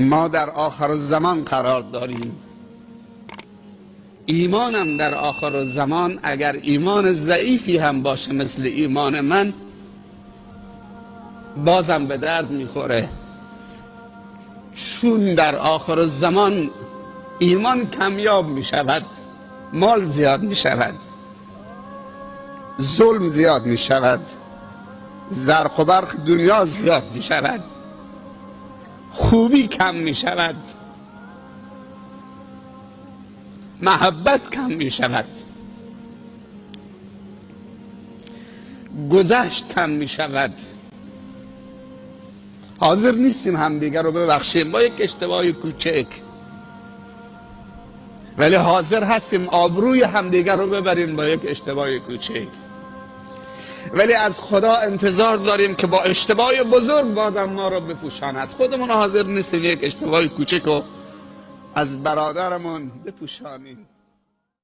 ما در آخر زمان قرار داریم. ایمانم در آخر زمان اگر ایمان ضعیفی هم باشه مثل ایمان من، بازم به درد میخوره، چون در آخر زمان ایمان کمیاب میشود، مال زیاد میشود، ظلم زیاد میشود، زرق و برق دنیا زیاد میشود، خوبی کم میشود، محبت کم میشود، گذشت کم میشود. حاضر نیستیم همدیگر رو ببخشیم با یک اشتباه کوچک، ولی حاضر هستیم آبروی همدیگر رو ببریم با یک اشتباه کوچک. ولی از خدا انتظار داریم که با اشتباه بزرگ بازم ما رو بپوشاند. خودمون حاضر نیستیم یک اشتباه کوچک رو از برادرمون بپوشانیم.